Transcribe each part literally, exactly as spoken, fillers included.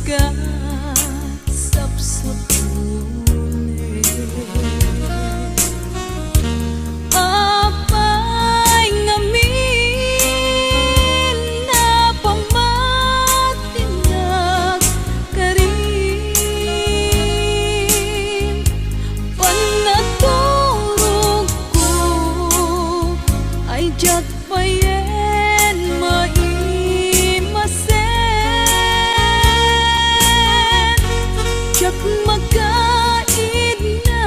ket sapsapulen. Apay ngamin a pamatinak karin, panaturogko ay diak payen maimasen. Diak makaidna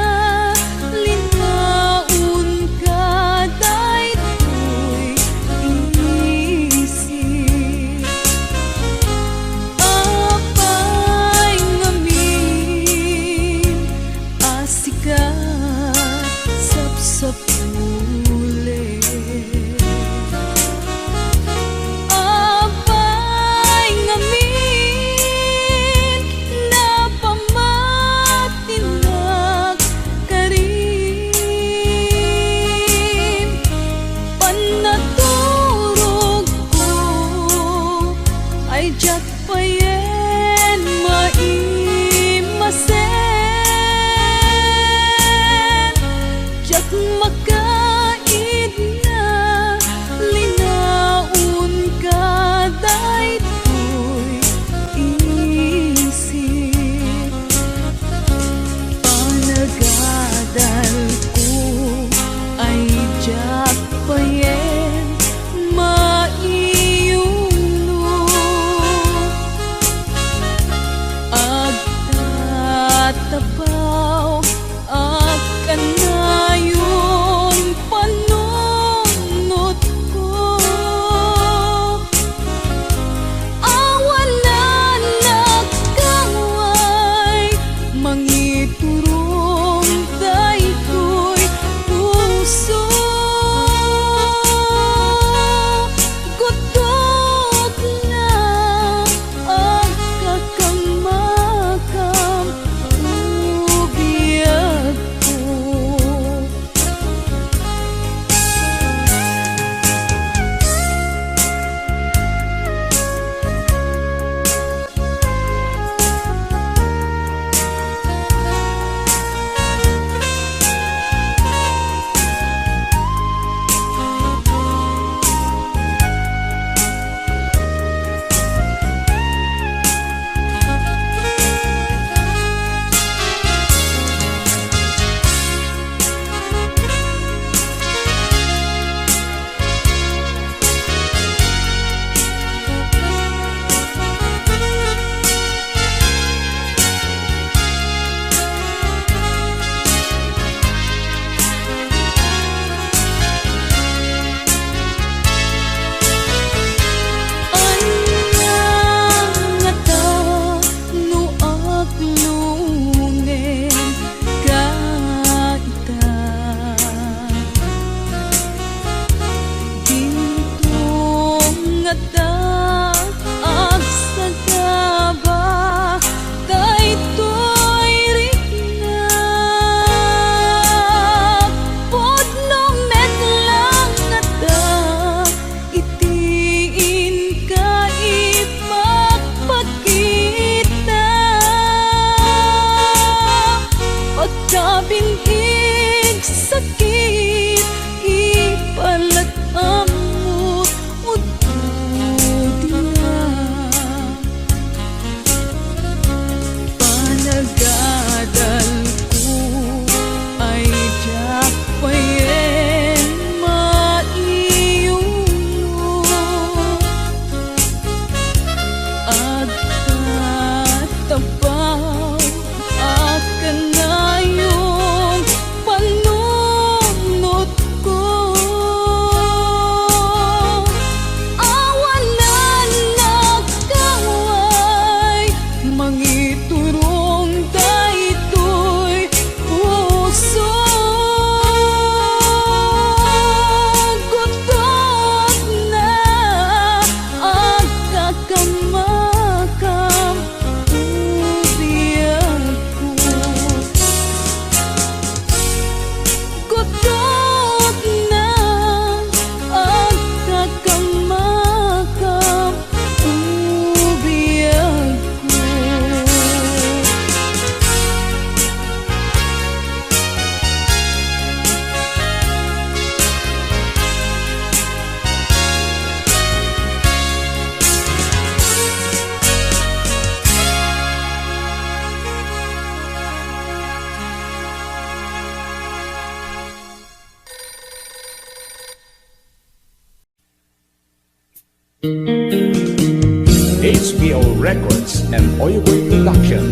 Records and Oyoboy Production.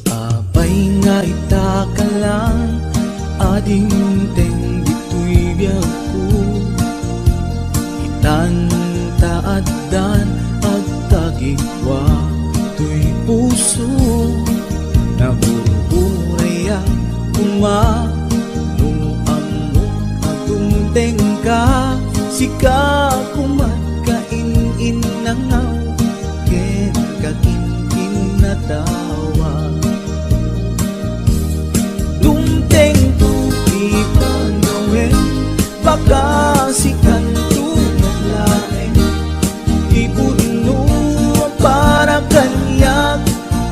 Apay nga ita ka lang a dimteng ditoy biagko? Itan ta addan agtagikua toy puso. Nagururayak koma no ammok a dumtengka. Sika koma ti in-innangaw ken kakinkinatawa. Dumtengto ti panawen, baka sikanto met laeng. Ti pudno a para kaniak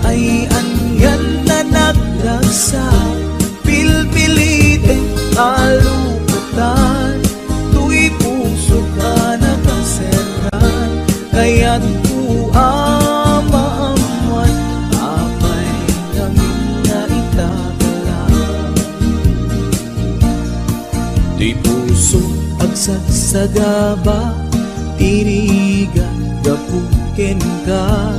ay anian a nagragsak. Pilpilitek a lukatan toy pusok a nakaserran. Kayatko a maammuan apay ngamin nga ita ka lang. Toy puso agsagsagaba ti rigat gapu kenka.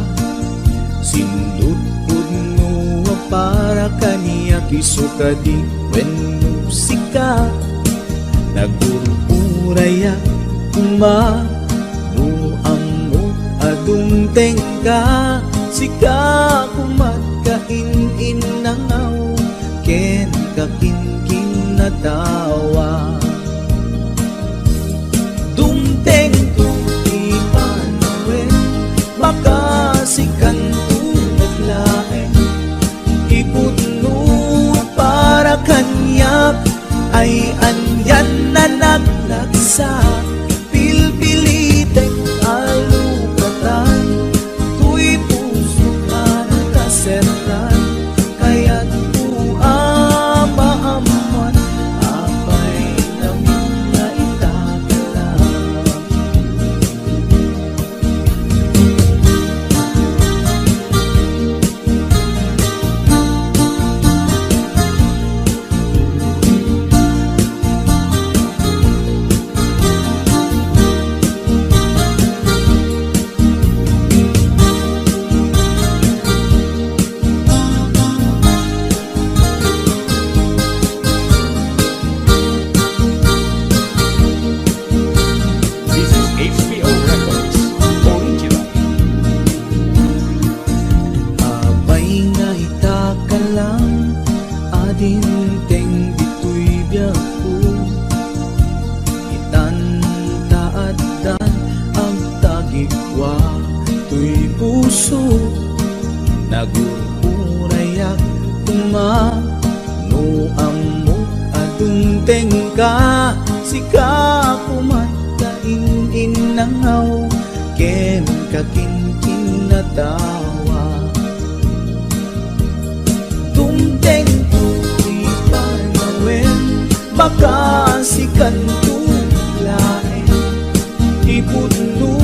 Sindutpudno a para kaniak, isu kadi wenno sika. Nagururayak koma no ammok a dumtengka. Sika koma ti in-innangaw ken kakinkinatawa. Dumtengto ti panawen, baka sikanto met laeng. Ti pudno a para kaniak ay anian a nagragsak. Pilpilitek a lukatan toy pusok a nakaserran. Kayatko a maammuan apay ngamin nga ita ka lang. This is H P O Records Original. Apay nga ita ka lang a dimteng ditoy biagko. Itan ta addan agtagikua toy puso. Nagururayak koma no ammok a dumtengka. Sika koma ti in-innangaw ken kakinkinatawa. Dumtengto ti panawen, baka sikanto laeng. Ti pudno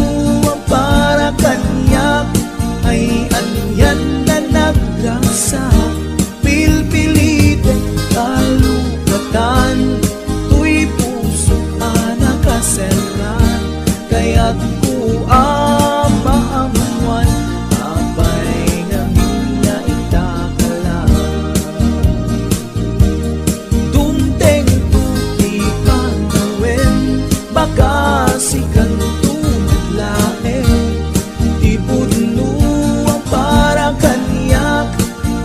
a para kaniak ay anian a nagragsak. Pilpilitek a lukatan toy pusok a nakaserran. Kayatko a maammuan apay ngamin nga ita ka lang. Dumtengto ti panawen, baka sikanto met laeng. Ti pudno a para kaniak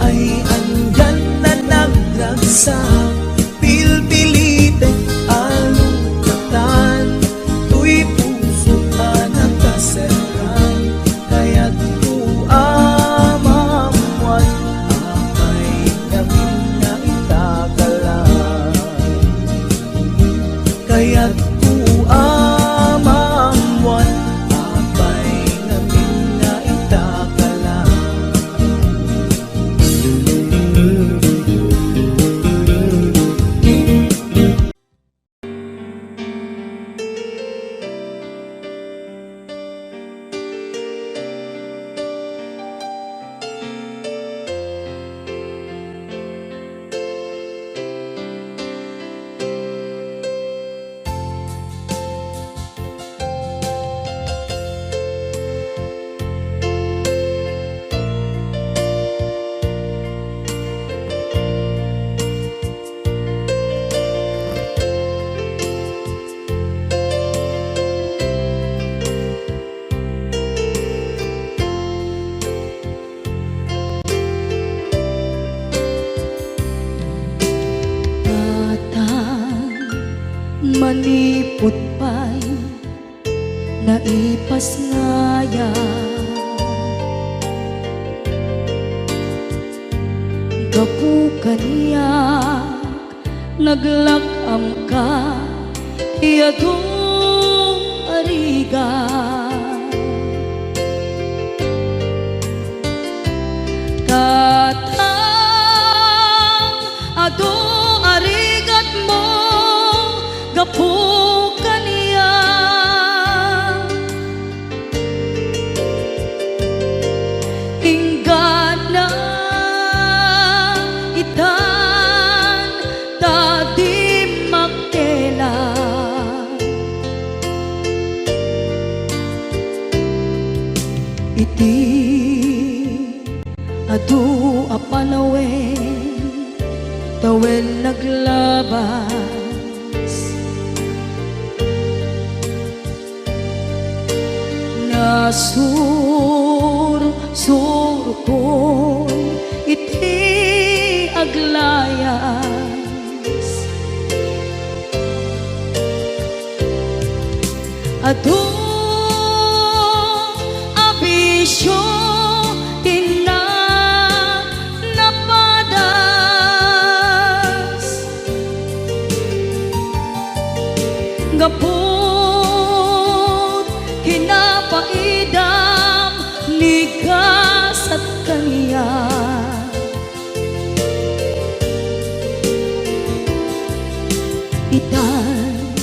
ay anian a nagragsak. Pilpilitek a lukatan toy pusok a nakaserran. Kayatko a maammuan apay ngamin nga ita ka lang. Kayatko a maammuan apay ngamin nga ita ka lang. Manipud pay naipasngayam. Gapu kaniak, naglak-amka ti adu a rigat. Tatang, adu a rigatmo gapu kaniak. Inggana itan ta dimmakkel. Iti adu a panawen, tawen naglabas. Nasursurkon iti aglayas. Adu a bisio ti napadas. Gapu kinapaidam ni gasat kaniak. Itan,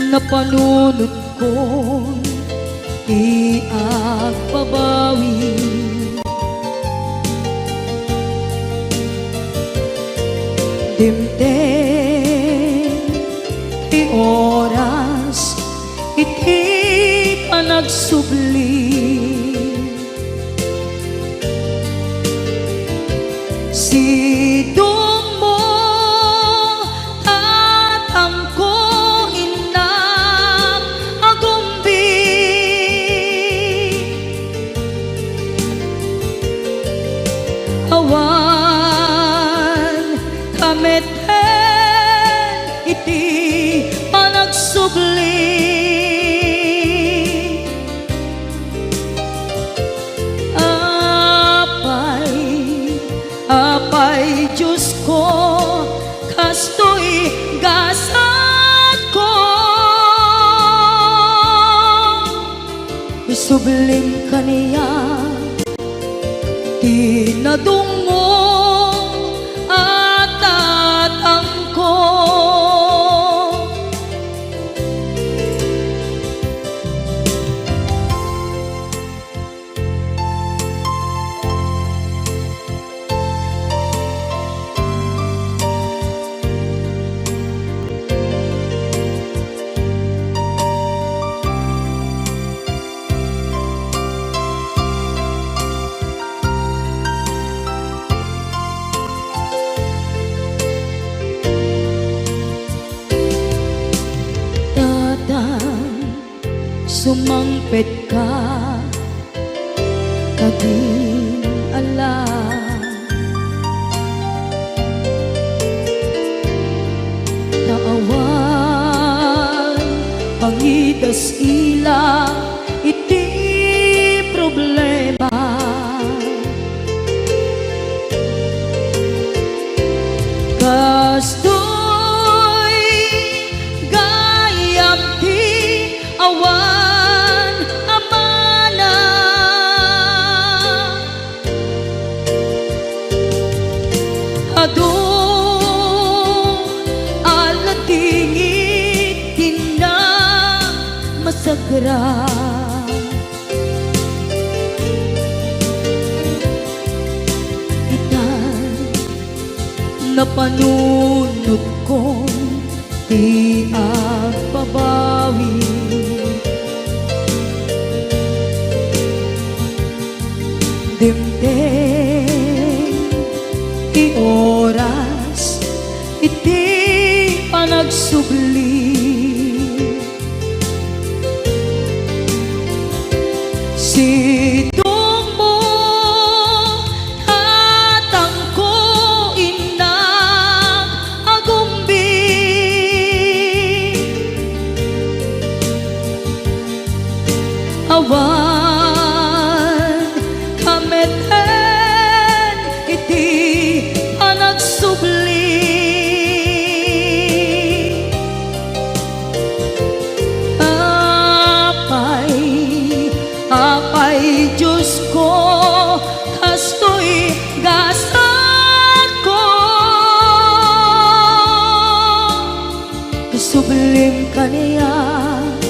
napanunotkon ti agbabawi. Dimteng ti oras iti panagsubli. Sidongmo, tatangko, innak, agumbi. Awan kameten iti panagsubli. Apay, apay, Diosko, kastoy gasatko. Isublim kaniak ti nadungngong a tatangko. Tatang, sumangpetka kadin ala. Ta awan pangidas-ila iti problema. Kastoy gayam ti awan a mana. Adu a ladingit ti namasagra. Itan, napanunotkon ti agbabawi. Dimteng ti oras iti panagsubli. Sidongmo, tatangko, innak, agumbi. Isublim kaniak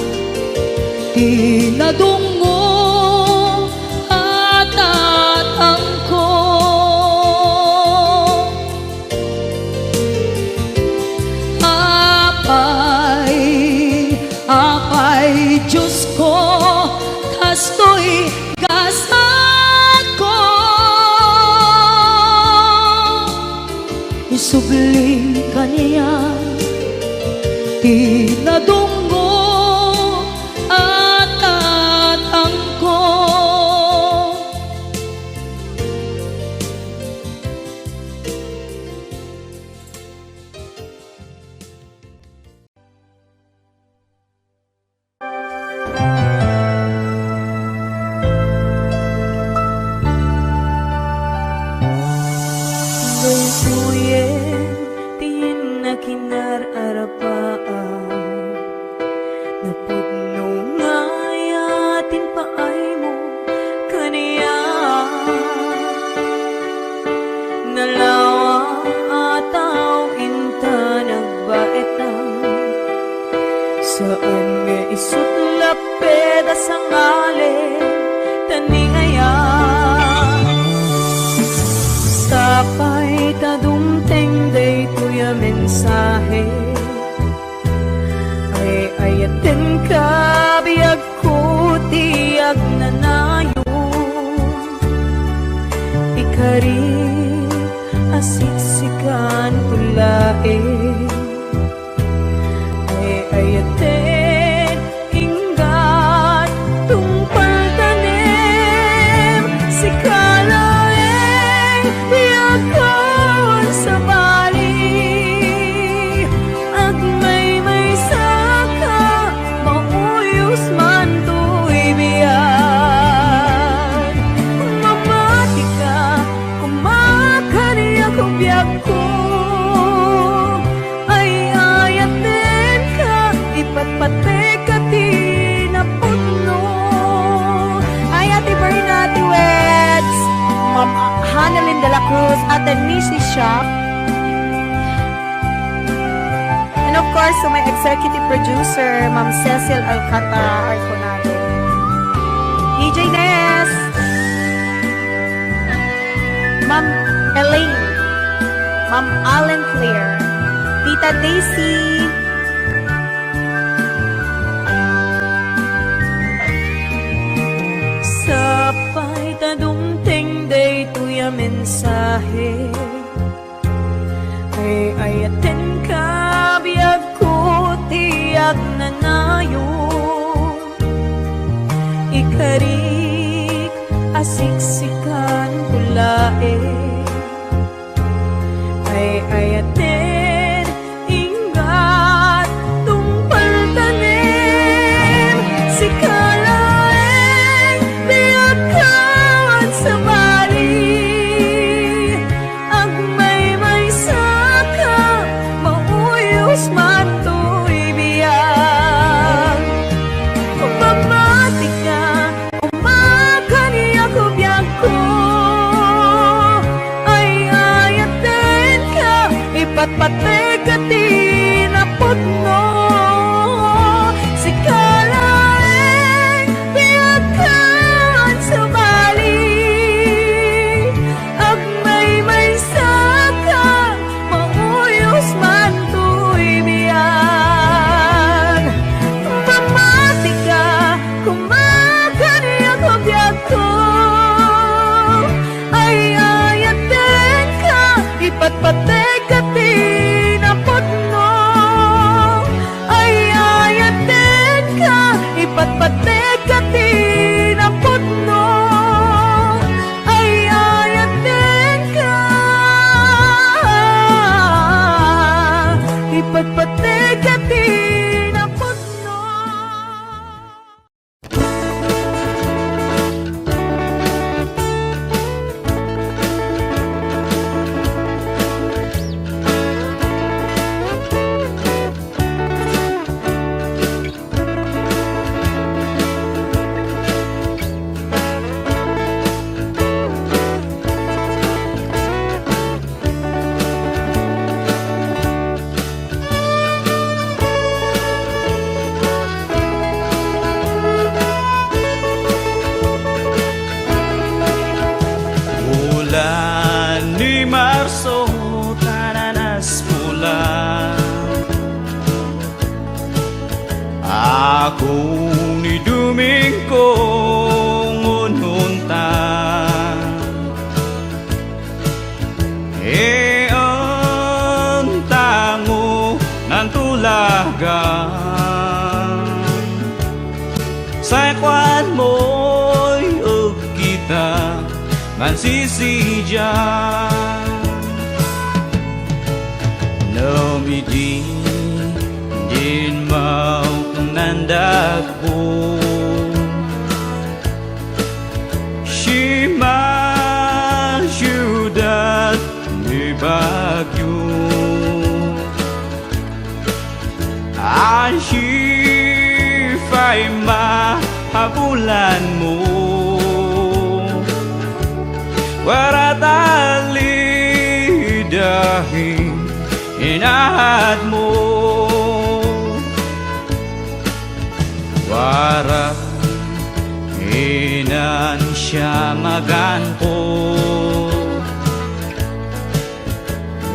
ti nadungngom a tatangko. Apay, Apay Diosko, kastoy gasatko. Isublim kaniak ti nadungngom a tatangko. Daytoyen ti nakinararapaan, napudno nga ayaten paaymo kaniak. Nalawa a tao inta nagbaetan, saan nga isut' lapped a sangalen ta ni ayat. Sapay ta dumteng daytoy a mensahe, ay-ayatenka biag ko ti agnanayon, ikarik a siksikan ko laeng. Ay-ayaten, inggat, tungpal tanem, sika laeng ti agkawan sabali. Agmaymaysaka, mauyos man toy biag. Mamatika, koma kaniak biagko. Ay-ayatenka, ipatpateka ti napudno. Ay, Ate Berna, Ate Weds, Ma'am Hanalyn de la Cruz, Ate Missy Shop. And of course, to my executive producer, Ma'am Cecil Alcantara Arconado. D J Ness, Ma'am Elaine, Ma'am Allen Claire, Tita Daisy. Sapay ta dumteng daytoy a mensahe. Ay-ayatenka, biagko ti agnanayon. Ikarik a siksikan ko laeng. Ay-ayaten, inggat, tungpal tanem, sika laeng ti agkawan sabali. Agmaymaysaka, mauyos man toy biag. Mamatika, koma kaniak biagko. Ay-ayatenka, ipatpateka ti napudno. Sika laeng ti agkawan sabali. Agmaymaysaka, mauyos man toy biag. Mamatika, koma kaniak biagko. Ay-ayatenka, ipatpateka ti napudno. Ay-ayatenka, ipatpateka ti napudno. Ay-ayatenka, ipatpateka ti napudno. Dagan. Say kuan moy, ag kita mansisidian. Namidi din mauknan dagpo. Sima siudad ni Baguio. Ansi pay mahabulan mo. Wara tali dahin inahat mo. Wara inan siya maganko.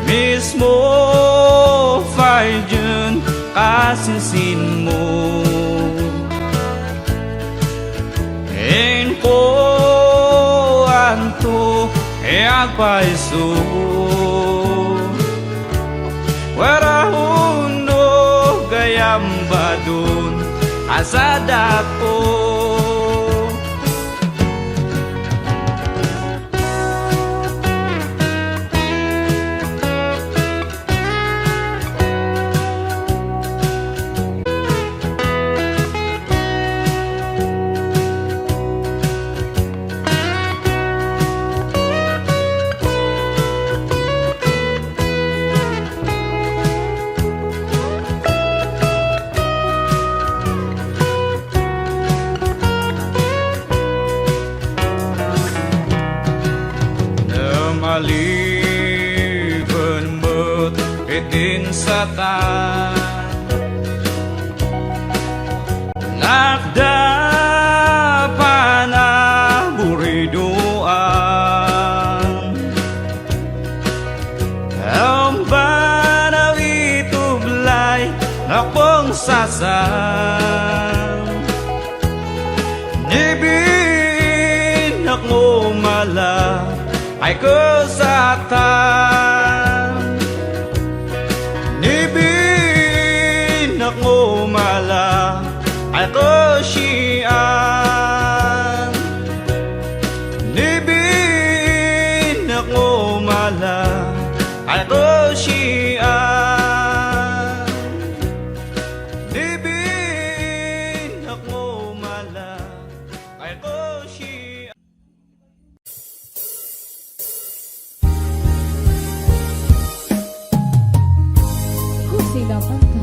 Mismo pay dyan kasinsin mo. Inko anto agpayso. Wara uno gayam badon a sadako. Namaliben met itin satan, nakda panaburidoan. Ang banaw itublay nga pangsasan. Ni binak mo mala ay kasatan. Ni binak mo mala ay kasian. Ni binak mo mala ay kasian. Ni binak mo mala ay kasian. Kusina pangka.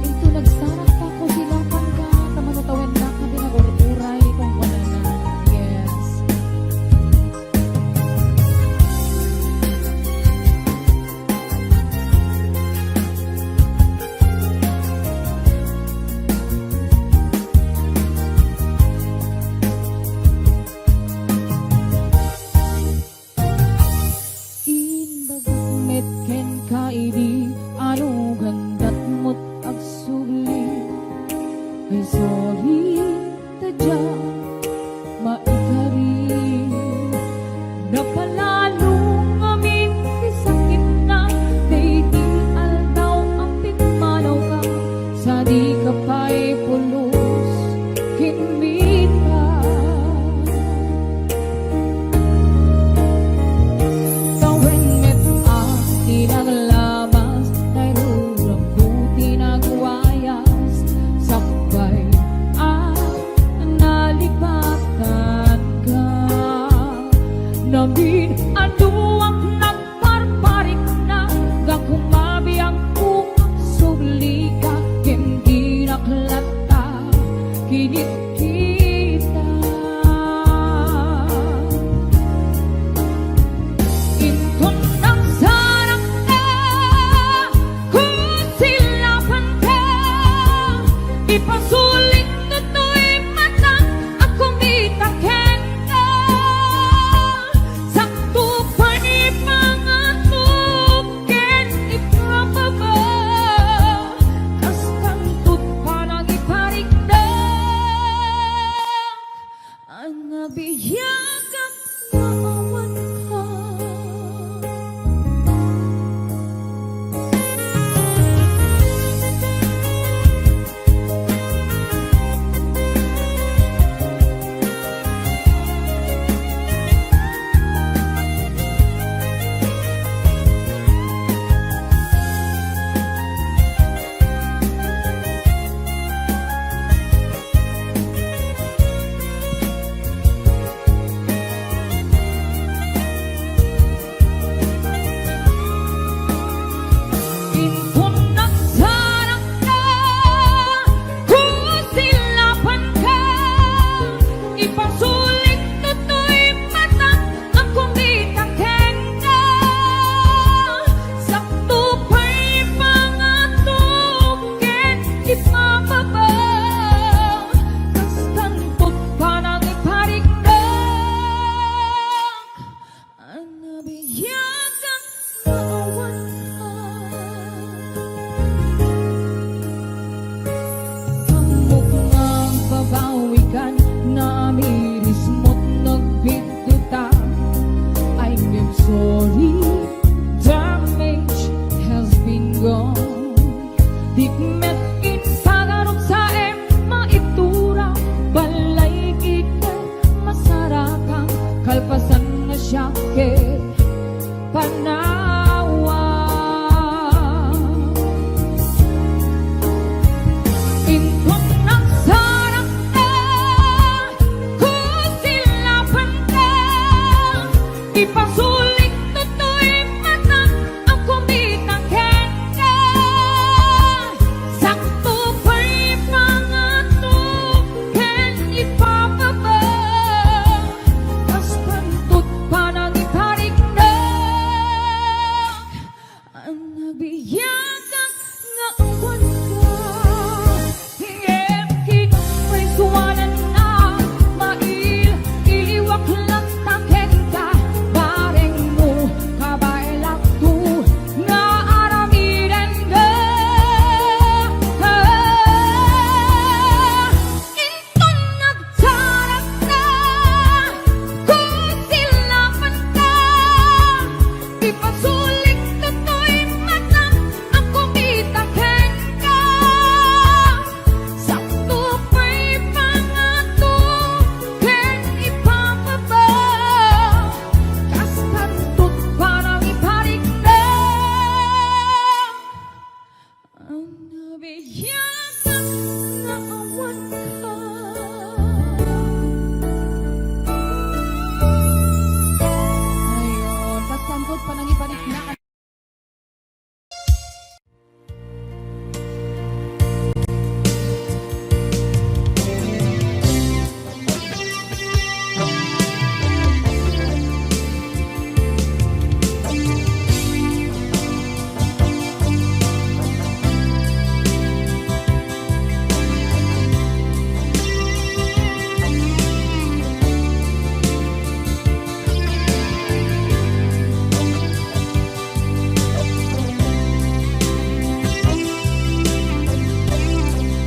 Ito nagsarak pa, kusina pangka, ta manutawen na kami nag-ururay kung wala na. Yes. Imbagak met kenka idi Nabibiyatak nga awanka, ngem kinprisuananna, mail-iliwak latta kenka, barengmo, kabaelakto, nga aramidenda. Inton nagtarakna, kusilapanka, ipasulik ditoy matam a kumita kenka. Sakto pay pangato ken ipapaba, kastan to't panangiparikna. Nabiyatak nga awanka. Ayon, kastan to't panangiparikna.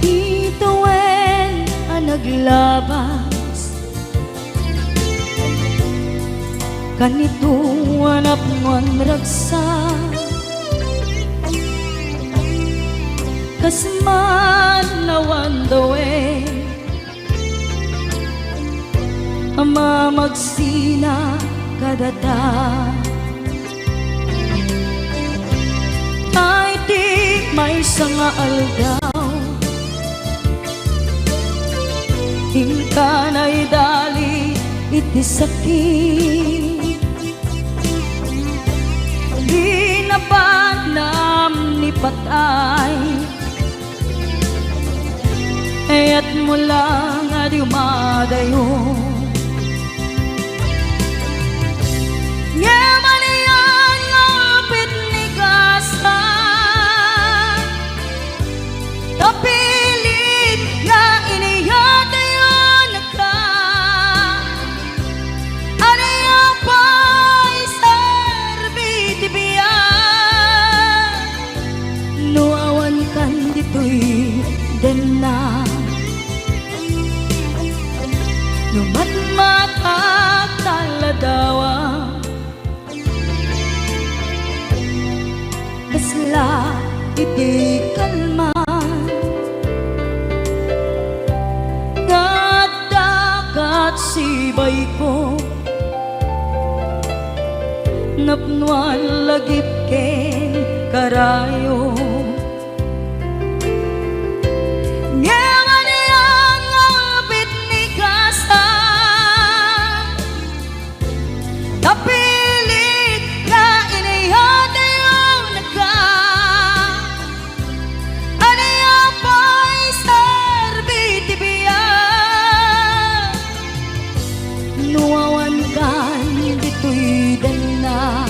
Ti tawen a naglabas kanito a napnoan ragsak, kas man awan tawen a mamagsina kadata. Tay ti maysa nga aldaw, inka naidali iti sakit. Di nabanam ni patay, kayatmo lang a dumadayo. Ngem ania nga pignigasan, napilit nga iniyatayonka. Ania pay serbi ti biag no awankan ditoy denna? No matmatak ta ladawak, kasla iti kalman nga adda kat sibayko, napnoan lagip ken karayo. Ngem ania nga pignigasan, napilit nga iniyatayonka. Ania pay serbi ti biag no awankan ditoy denna?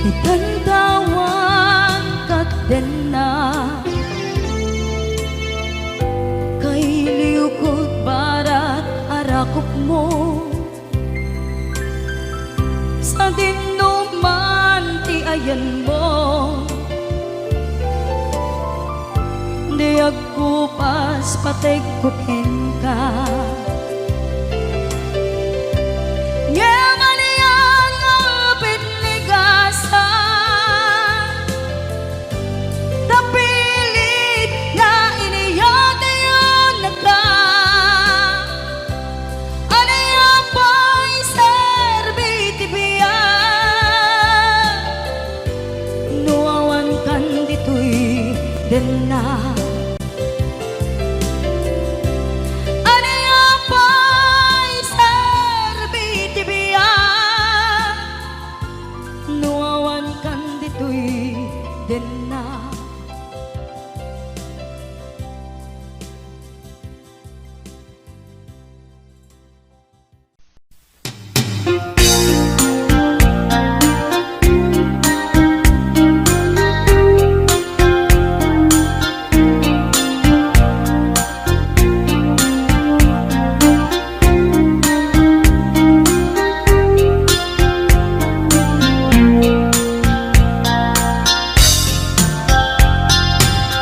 Itan tawan ket denna, kailiwkot barat a rakupmo. Sadinoman ti ayanmo, di agkupas pategko kenka. Ngem ania nga pignigasan, napilit nga iniyatayonka. Ania pay serbi ti biag no awankan ditoy denna. Ania pay serbi ti biag no awan kan ditoy denna?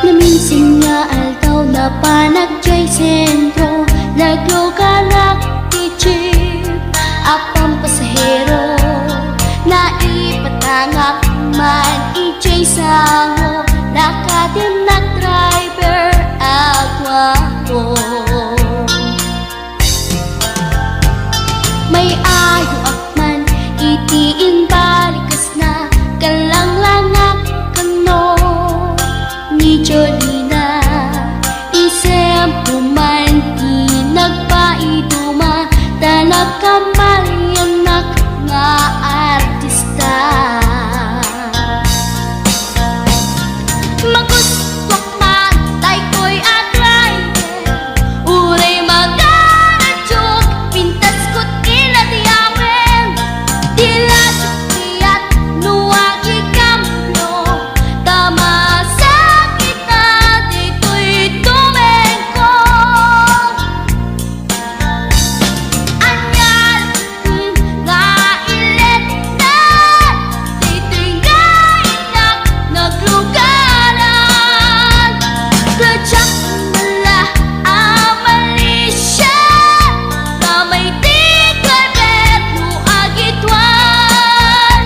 Naminsan nga aldaw, napanak jay sentro, naglugarak ti jeep a pampasahero. Naipatangak man ijay sango, nakadinnak driver a guapo. May ayoak man iti imbalikasna, kallanglangak kano ni Jolina. Isem ko man ti nagpaiduma, ta nagkamaliannak nga artista. Magustuak man daytoy a driver, uray magaradio, pintasko ti inayawen. Dila siak no agikambio, ta masakit na ditoy tumengko. Ania nga iletna ditoy nga innak naglugaran. Diak la a malisia, nga may ti gobyerno agituan.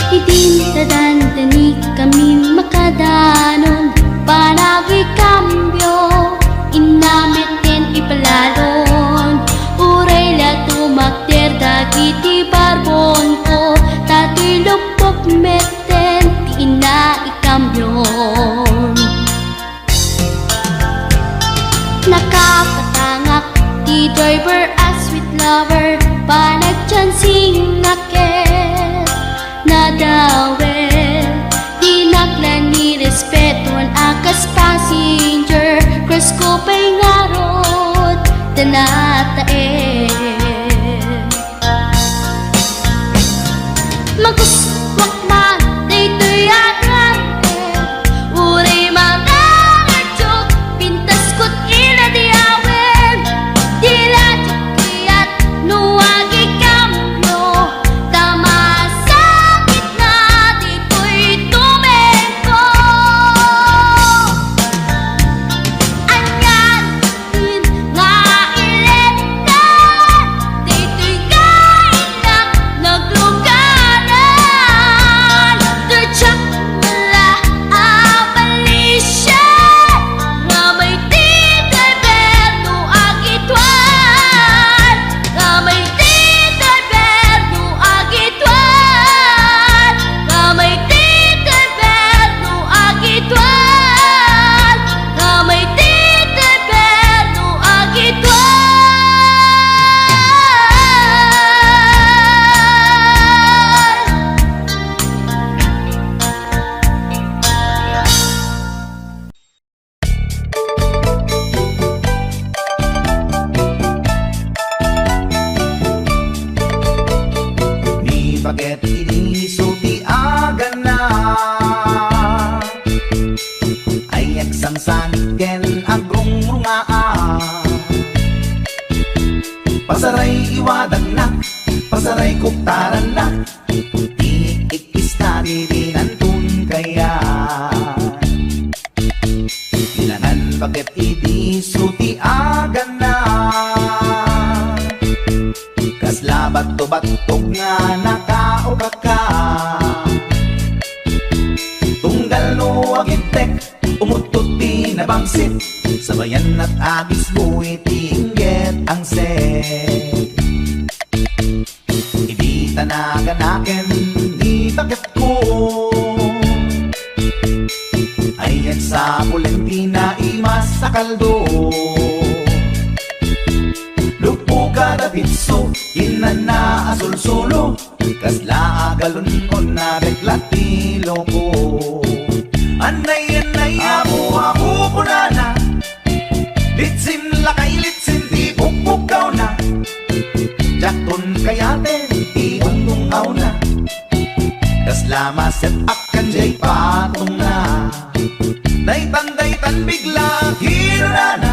Idin ta dandani kami makadanon, panagikambio, inna metten ipalalon. Uray la tumakder dagiti barbonko, ta toy luppok metten ti inna ikambion. Nakapatangak ti driver a sweet lover, panagchancingak ket nadawel. Dinak la ni respetuan a kas passenger, crush ko pay ngarud ta nataen. Magustuak man daytoy a driver, uray mangaradio, pintasko ti inayawen. Dila diak kayat no agikambio, ta masakit na ditoy tumengko. Ania nga iletna ditoy nga innak naglugaran. Diak la a malisia, nga may ti gobyerno agituan, nga may ti gobyerno agituan, nga may ti gobyerno agituan, nga may ti gobyerno agituan. Ni paket idi isu ti agana, ay agsangsanit ken agrungrungaa. Pasaray iwadagna, pasaray kuptaranna, ti ikkis na ti binanton kayat. Ti nanan paket idi isu ti agana. Battog nga nakaukaka. Tunggal no agibtek, umuttot ti nabangsit. Sabayan at agisbo iti inggit angset. Idi ta naganaken ni baketko, ayan sa puleng ti naimas a kaldo. Luppo kada pitso, kinana a sulsulo, kasla a galon-on a beklat ti loko. Anay, anay, apo, apo, kunana, litsin lakay, litsin ti pukpukkawna. Diakton kayaten ti ungungawna. Kasla maset-ak kan jay patongna. Daytan, daytan bigla kinunana.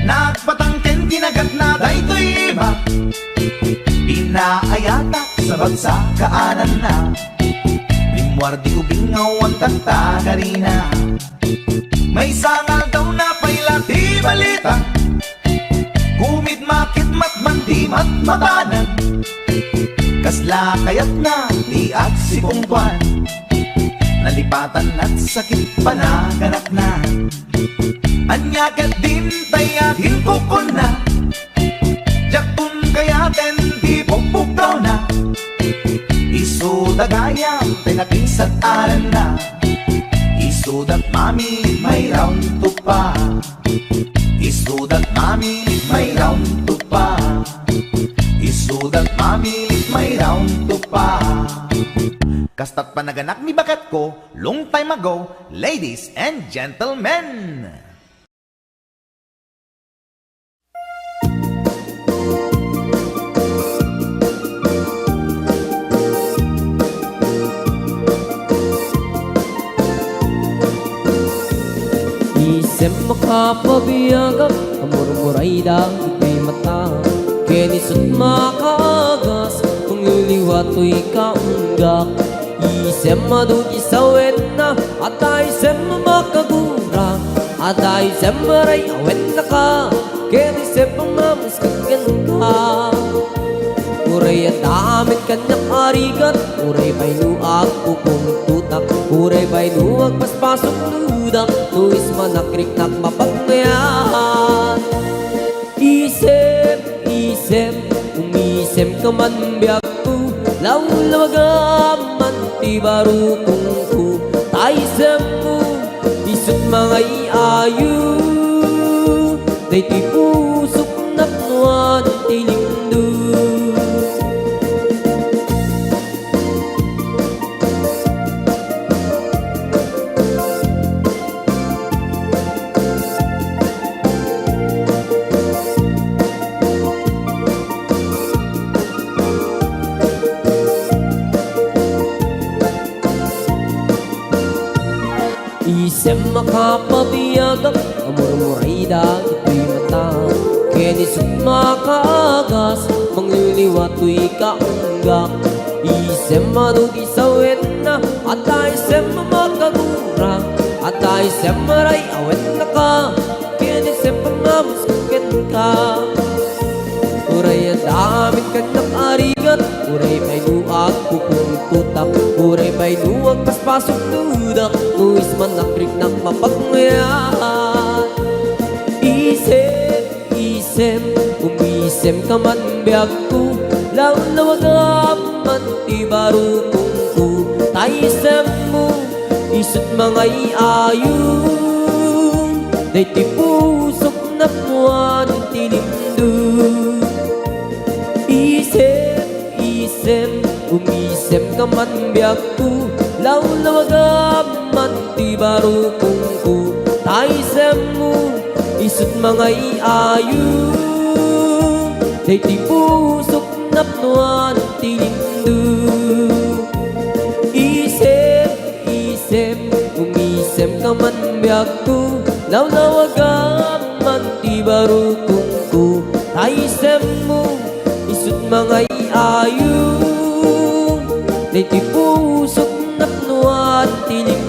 Nagpatangken kinagatna daytoy ima. Pinaayatak sa bagsa kaananna. Rimmuar di ubing nga awan tagtagarina. Maysa nga aldaw napay la ti balita. Kumidmakidmat man ti matmatanan. Kasla kayatna ti agsipungtoan. Nalipatan at sakit panaganakna. Ania ket dintay a kinkukunna. Diakton kayaten ti pukpukkawna. Isuda gayam ti nakinsat aranna. Isuda mamili may round two pa. Isuda mamili may round two pa. Isuda mamili may round two pa. Kastat panaganak ni baketko, long time ago, ladies and gentlemen. Isem makapabiagak, amurmuray dagiti mata. Ken isut makaagas, mangliliwa toy kaunggak. Isem adu ti sawenna, adda isem makagura, adda isem maray-awen naka, ken isem mamusket kenka. Uray adda amin kaniak a rigat, uray pay no agpupungtotak, uray pay no agpaspasok no udak, no ismanak riknak mapagngayat. Isem, isem, umisemka man biagko, lawlawagam man ti barukongko, ta isemmo, isut mangay-ayo, daytoy pusok napnoan ti limduk. Isem makapabiagak, amurmuray dagitoy mata. Ken isut makaagas, mangliliwa toy kaunggak. Isem adu ti sawenna, adda isem makagura, adda isem maray-awen naka, ken isem pangamus kenka. Uray adda amin kaniak a rigat, uray pay no agpupungtotak, uray pay no agpaspasok no udak, no ismanak riknak mapagngayat. Isem, isem, umisemka man biagko, lawlawagam man ti barukongko, ta isemmo, isut mangay-ayo, daytoy pusok napnoan ti limduk. Isem, isem, umisemka man biagko, lawlawagam man ti barukongko, ta isemmo, isut mangay-ayo, daytoy pusok napnoan ti limduk. Isem, isem, umisemka man biagko, lawlawagam man ti barukongko, ta isemmo, isut mangay-ayo, daytoy pusok napnoan ti limduk.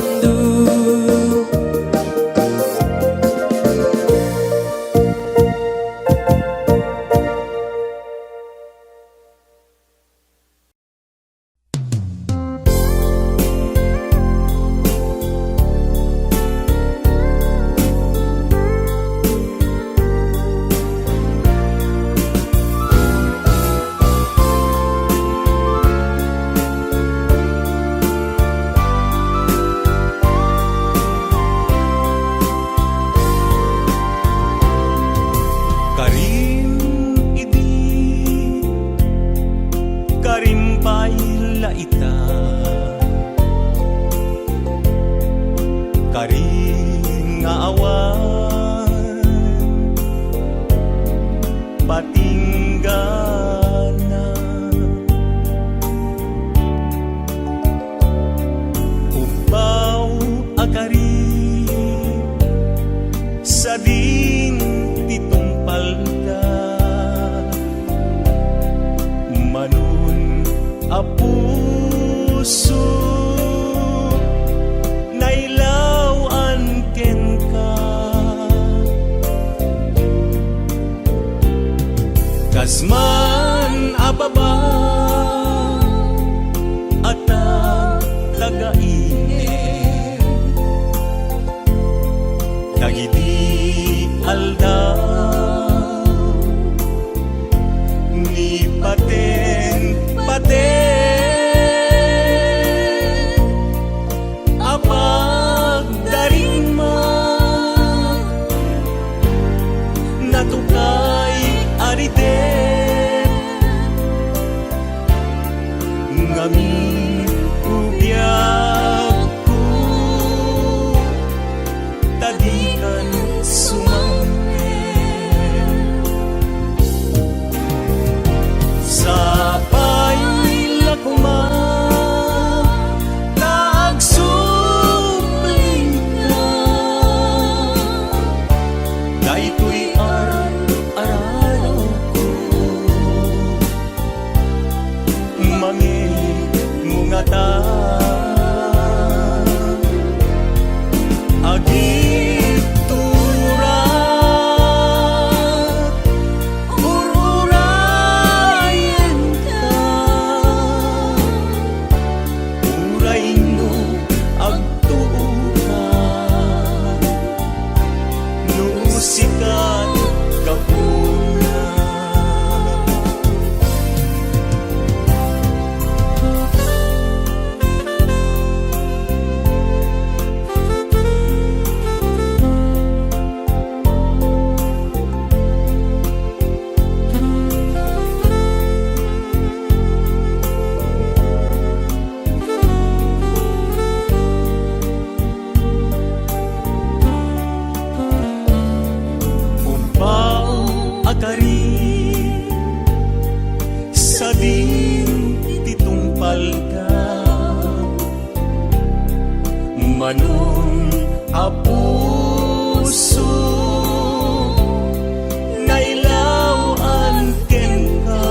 patinggana. Ubbaw a kari, sadin ti tungpalda. Manon a puso, nailawan kenka. Kas man a baba a tagtagainep dagiti aldaw ni paten-paten a pagdarigma, natukay a ridem, ngamin ubiagko ta dikan sumangpet. Sapay la koma ta agsublika, daytoy ar-arawko. Mangimungata, agiturak, ur-urayenka, uray no agtuoka. No sika gapuna. Umbaw a kari, sadin ti tungpalka. Manon a puso, nailawan kenka.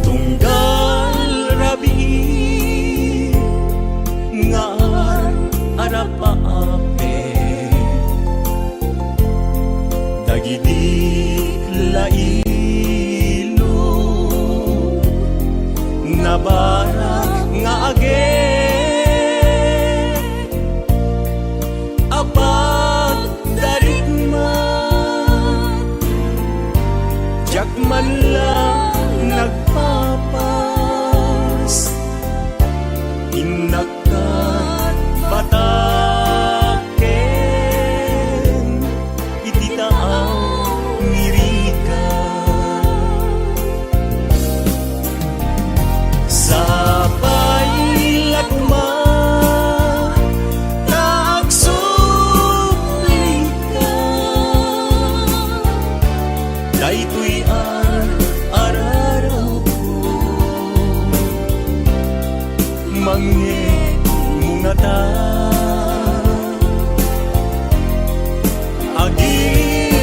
Tunggal rabii nga ar-arapaapek dagiti lailo, nabarak nga agek a pagdarigma, diak man la nagpapas, innak ket bataken iti taaw nga irika. Sapay la koma ta agsublika, daytoy ar-arawko. Mangngeg mungata, agiturak,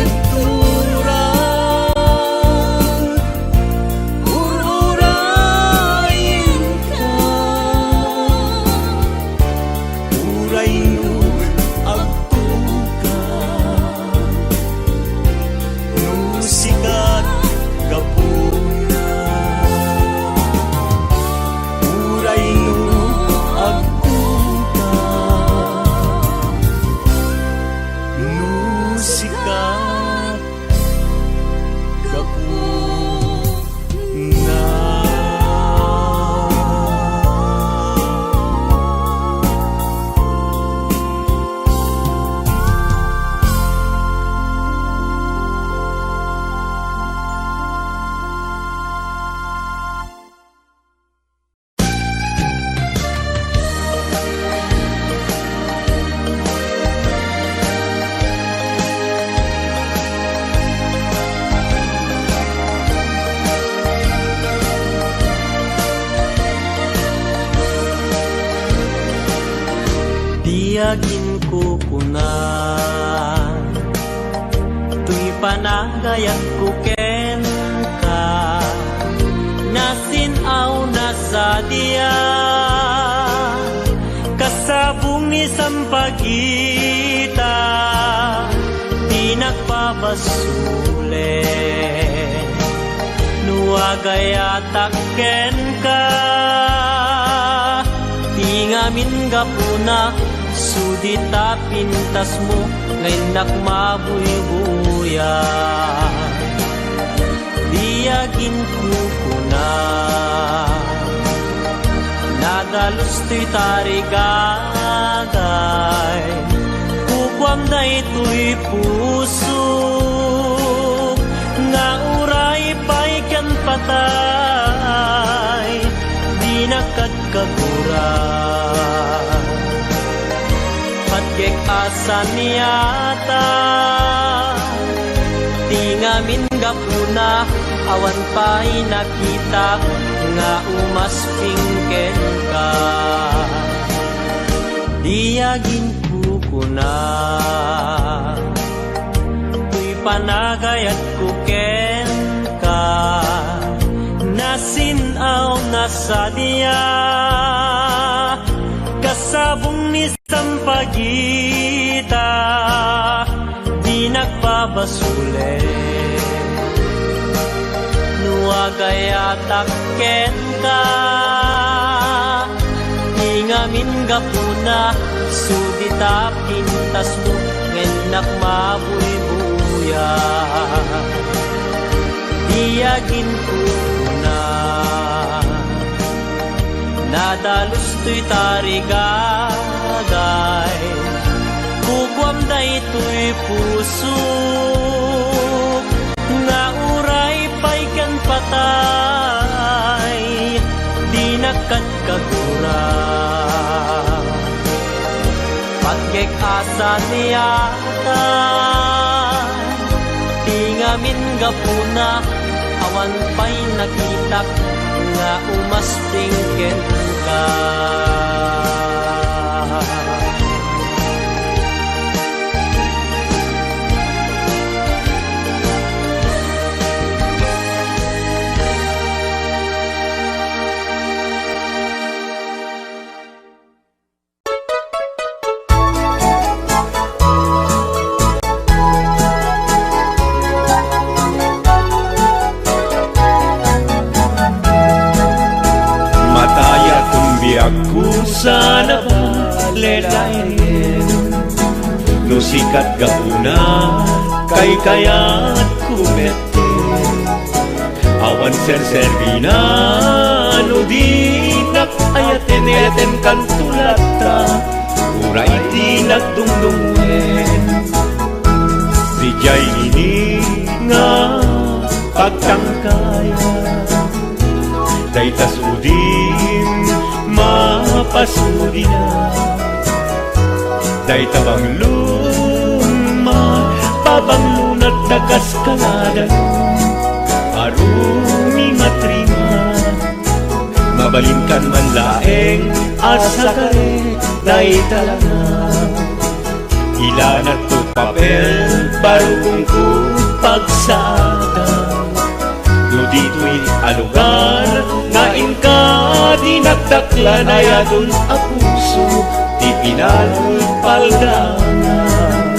ur-urayenka, uray no agtuoka. No sika gapuna, uray no agtuoka. No sika gapuna. Nagayatko kenka, nasin-aw na sadia, kasabong ni sampagita, di nagpabasulen. No agayatak kenka, ti ngamin gapuna, sudi ta pintasmo, nga innak mabuybuya. Di aginkukuna, nadalus toy tarigagay, kukuam daytoy pusok, nga uray pay ken patay, dinak kadkagura. Patgek a saniata, ti ngamin gapuna, awan pay nakitak nga umasping kenka. Di aginkukuna, toy panagayatko kenka, nasin-aw na sadia, kasabong ni sampagita, di nagpabasulen. No agayatak kenka, ti ngamin gapuna, sudi ta pintasmo, nga innak mabuybuya. Di aginkukuna, nadalus toy tarigagay, kukuam daytoy pusok, nga uray pay ken patay, dinak kadkagura. Patgek a saniata, ti ngamin gapuna, awan pay nakitak nga umasping kenka. Matayakon biagko sana pay lelayen. No sikat gapuna, kaykayatko met. Awan serserbina no dinak ayaten, ayaten kanto latta, uray dinak dungdungen. Diay ini nga pagtangkaya, dayta sudin mapasudina. Dayta banglon, mapabanglonat ta kas kalada, arumimatrima. Mabalinkan man laeng a sakare dayta lana. Ilanat to papel, barukongko pagsaada. No ditoy a lugar nga inka dinakdaklan, ay adun a puso ti pinalpaldaangan.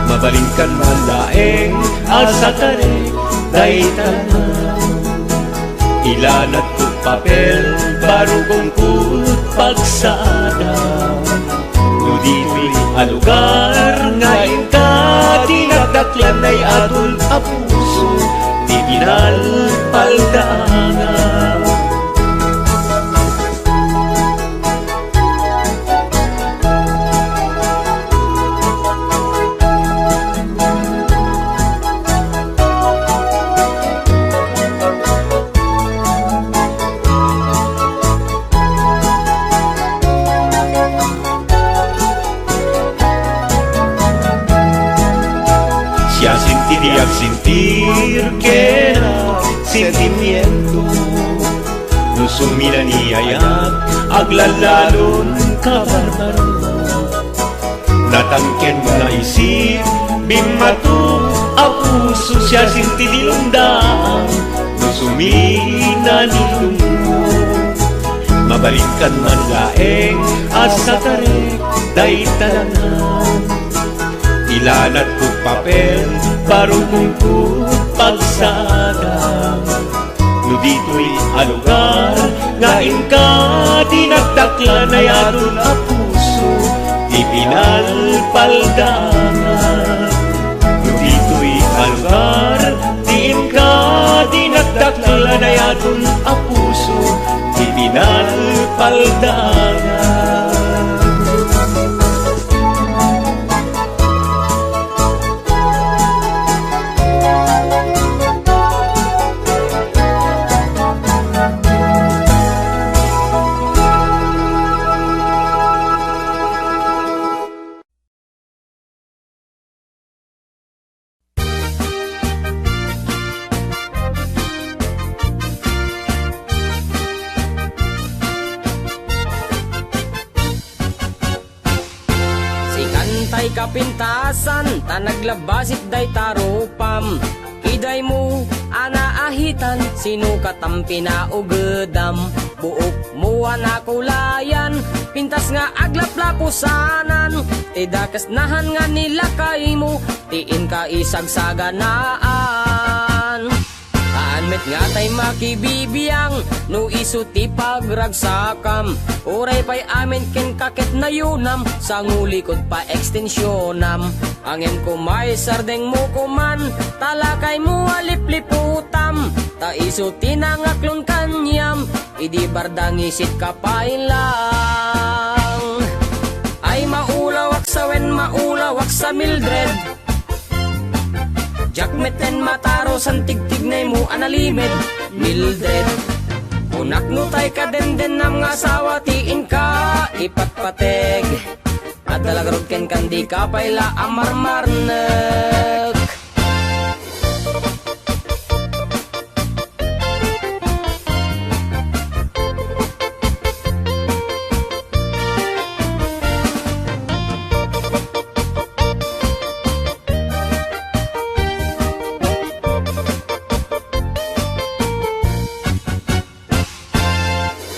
Mabalinkan man laeng a sakare dayta lana. Ilanat to papel, barukongko pagsaada. No ditoy a lugar nga inka dinakdaklan, ay adun a puso ti pinalpaldaangan. Siasintidi agsentir ken sentimiento. No sumina ni ayat, aglallalon kabarbaro. Natangken nga isip, bimmato, A puso, siasino ti dilungdaam no sumina ni Lungmo? Mabalinkan man laeng a satarek dayta lanang. Ilanadko papel, barukongko pagsadam. No ditoy a lugar nga inka dinagdaklan, ay adun a puso ti pinalpaldaangan. No ditoy a lugar ti inka dinagdaklan, ay adun a puso ti pinalpaldaangan. Sikan tay kapintasan, ta naglabasit dayta rupam. Kidaymo a naahitan, sino katam pinaugedam? Buokmo a nakulayan, pintas nga aglaplapusanan. Ti dakes nahan nga nilakaymo, ti inka isagsaganaan. Haan met nga tay makibibiang no isu ti pagragsakam. Uray pay amin kenka ket nayunam, sangulikod pa extensionam. Ngem koma isardengmo koman, ta lakaymo a lipliputam. Ta isu ti nangaklon kaniam, idi bardangisit ka pay lang. Ay maulawak sa wen maulawak sa Mildred. Diak metten mataro san tigtignaymo a nalimed, Mildred. Kunak no tay kadendennam nga asawa ti inka ipatpateg. Adda la garud kenka, dika pay la a marmarnek.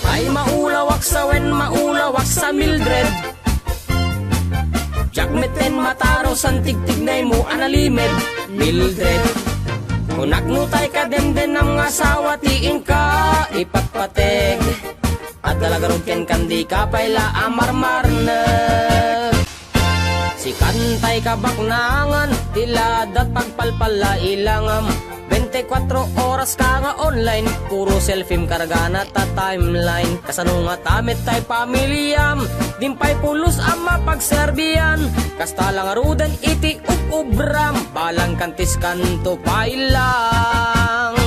Ay maulawak sa wen maulawak sa Mildred. Diak metten mataro san tigtignaymo a nalimed, Mildred. Kunak no tay kadendennam nga asawa ti inka ipatpateg. Adda la garud kenka, dika pay la a marmarnek. Sikan tay kabaknangan, ti ladat pagpalpalla ilangam. Bente kuatro oras ka nga online, puro selfiem kargana ta timeline. Kasano ngata met tay pamiliam, din pay pulos a mapagserbian. Kasta la ngaruden iti ub-ubram, balang kantiskanto pay lang.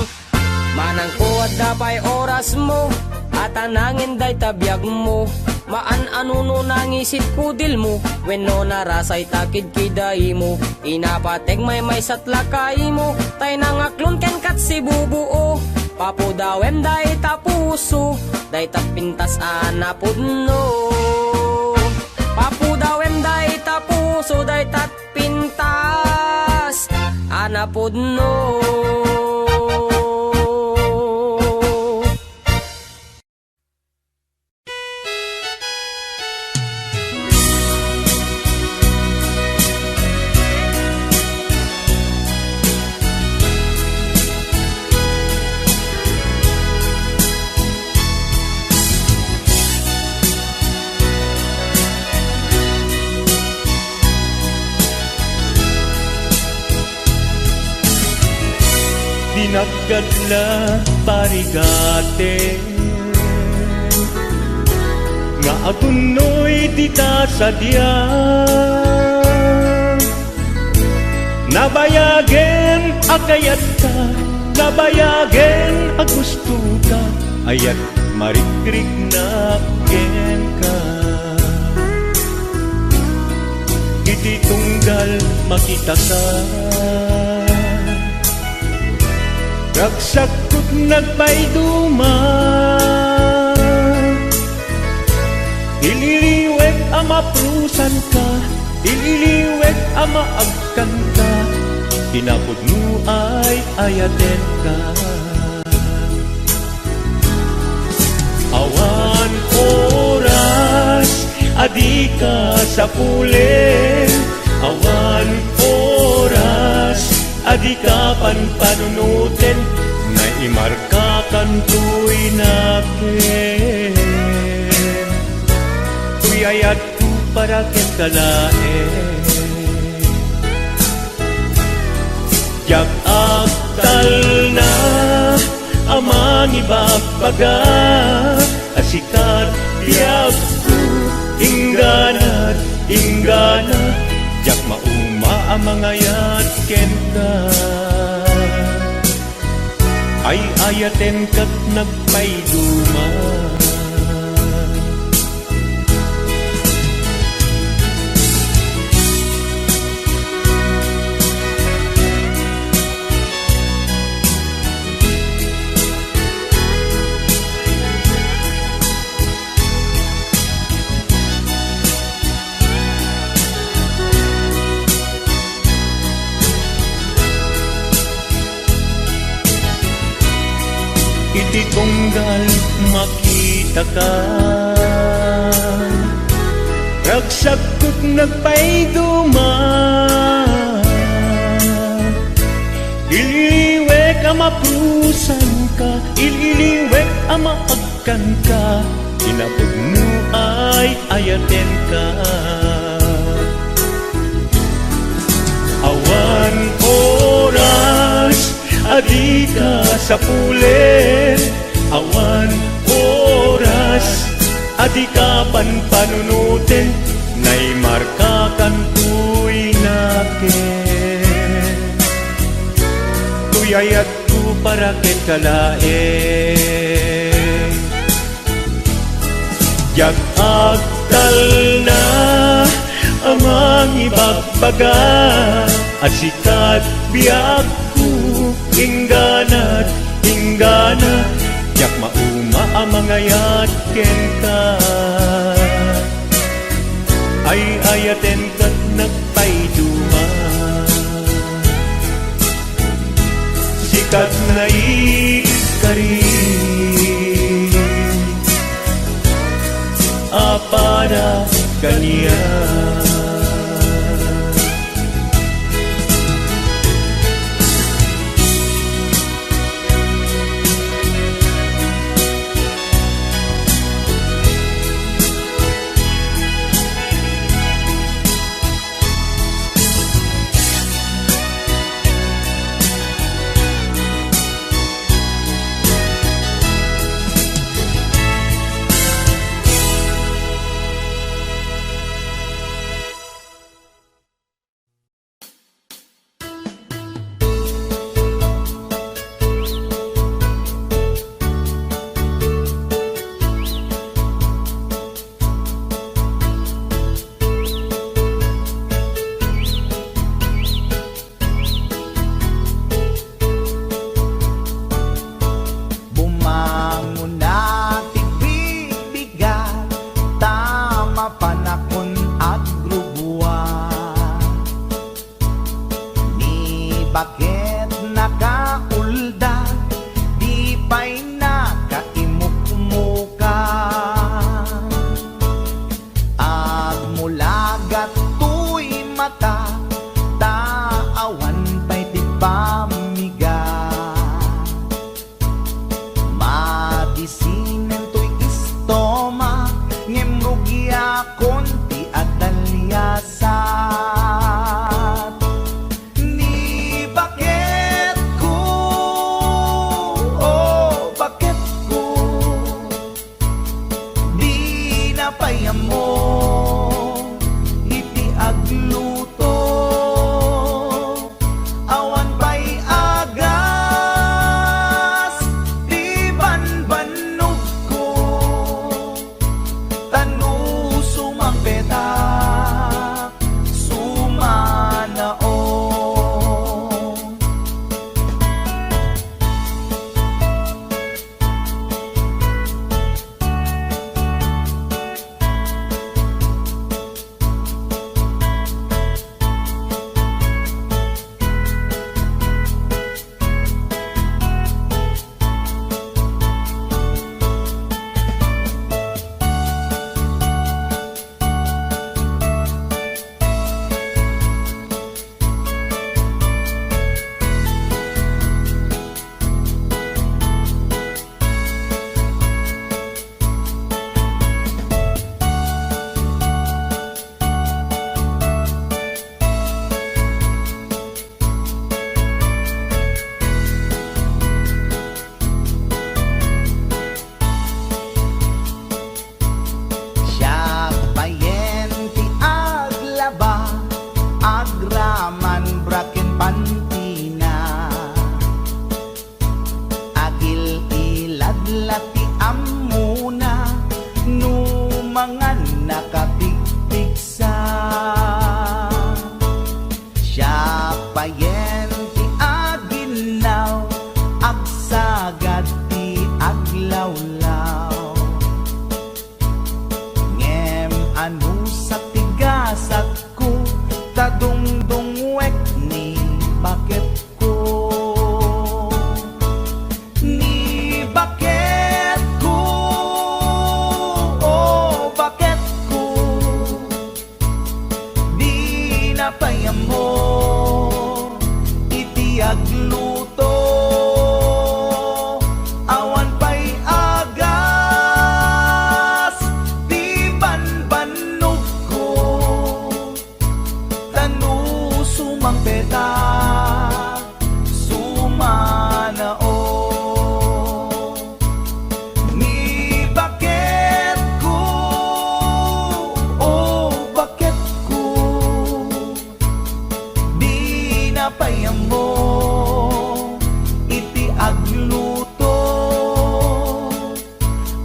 Manangko adda pay orasmo, a ta nangin dayta biagmo. Maan a nuno nangisit kudilmo, wenno narasay ta kidkidaymo. Inapateg maymaysat lakaymo, tay nangaklon kenkat sibubuo. Papudawem dayta puso, dayta pintas a napudno. Papudawem dayta puso, dayta pintas a napudno. Dinaggadla parigate nga agunnoy dita sadiak. Nabayagen a kayatka, nabayagen a gustoka, ayat marikriknak kenka. Iti tunggal makitaka, ragsakkot nagpaiduma. Ililiwek a mapusanka, ililiwek a maagkanka. Kinapudno ay ayatenka. Awan oras a dika sapulen, awan oras a dika panpanunoten, naimarkakantoy naken. Toy ayatko para kenka laeng. Diak agtalna a mangibagbaga a sika ti biagko, inggana, inggana, diak mauma a mangayat kenka. Ay-ayaten ket nagpaiduma. Iti tunggal makitaka, ragsakko nagpaiduma. Ililiwek a mapusanka, ililiwek a maagkanka, kinapudno ay ayatenka. Awan oras a dika sapulen, awan oras a dika panpanunoten, naimarkakantoy naken. Toy ayatko para kenka laeng. Diak agtalna a mangibagbaga a sika ti biagko, inggana, inggana, diak mauma a mangayat kenka. Ay-ayatenka nagpaiduma. Sika ti naikari a para kaniak. Bumangona ti bibigat, ta mapanakon agrubuan. Ni baket nakaulda, di pay nakaimukmukan. Agmulagat toy mata, ta awan pay ti pammigat. Madisinen toy istomak, ngem rugiakon ti adaliasat. Ni baketko, o baketko, dina pay ammo iti agluto. Awan pay Napayen ti aginnaw, agsagad ti aglawlaw. Ngem anusat ti gasatko, ta dungdungwek ni baketko. Ni baketko, o baketko, dina pay ammo iti agluto. Awan pay agas ti banbannogko. Ta no sumangpet a, sumanao. Ni baketko, o baketko, dina pay ammo iti agluto.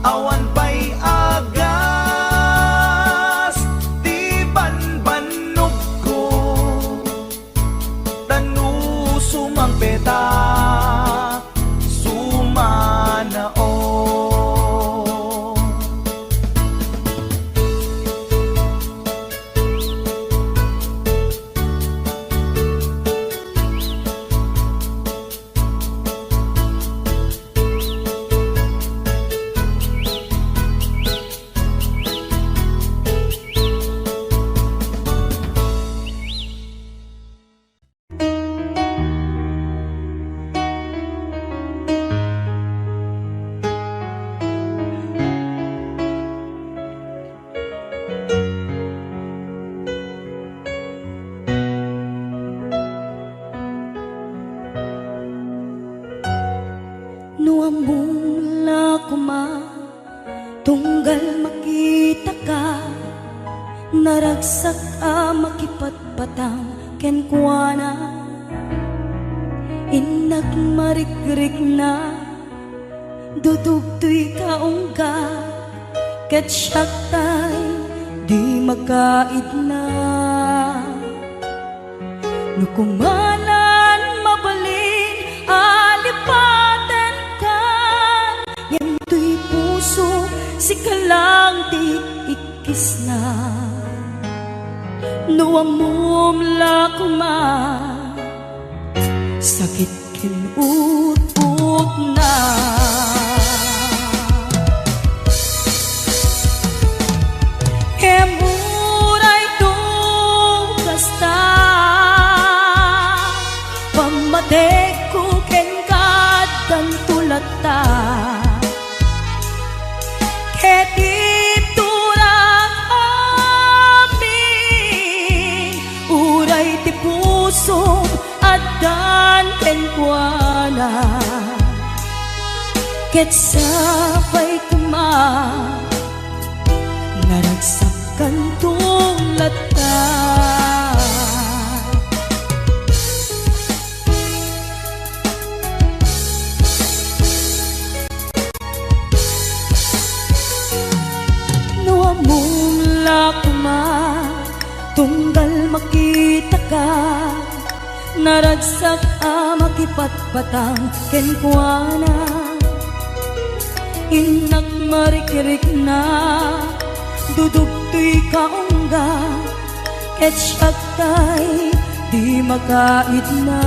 Awan pay agas ti banbannogko. Ta no sumangpet a, sumanao. No ammom la koma, tunggal makitaka, naragsak a makipatpatang kenkuana. Innak marikrikna, dudugtoy ka ungga, ket siak tay di makaidna. No kumanan mabalin a lipatenkan, ngem toy puso, sika lang ti ikkisna. No ammom la koma, sakit ken ut-utna. Ngem uray no kasta, pammatekko kenka addanto latta. Ket iturak amin, uray ti pusom addan kenkuana. Ket sapay koma, naragsak kanto latta. No ammom la koma, tunggal makitaka, naragsak a makipatpatang kenkuana. Innak marikrikna, dudugtoy ka ungga, ket siak tay di makaidna.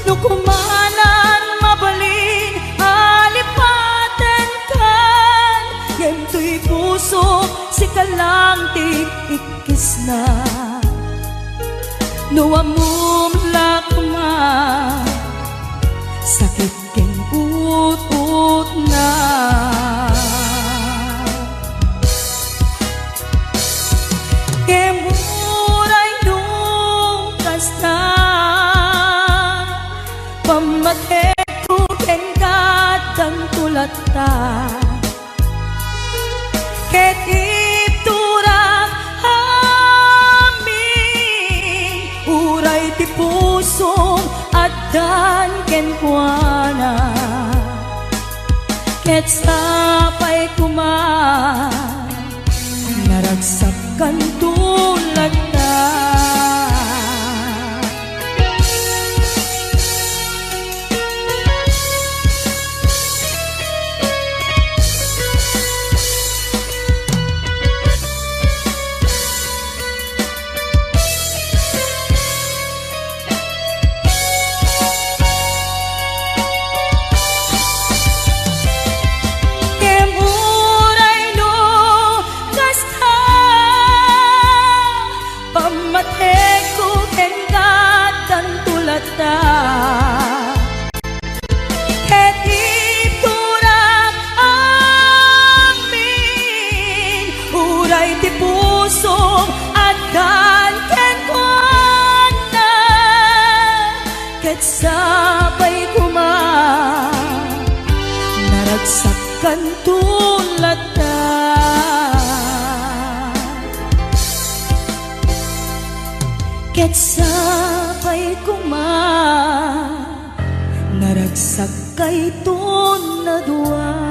No kumanan mabalin a lipatenkan, ngem toy pusom, sika lang ti ikkisna. No ammom la koma, sakit ken ut-utna. Ngem uray no kasta, pammatekko kenka addanto latta. Ket iturak amin, uray ti pusom addan kenkuana. Ket sapay koma, naragsak kanto latta. Sapay koma, naragsak kanto latta. Ket sapay koma, naragsak kayton a dua.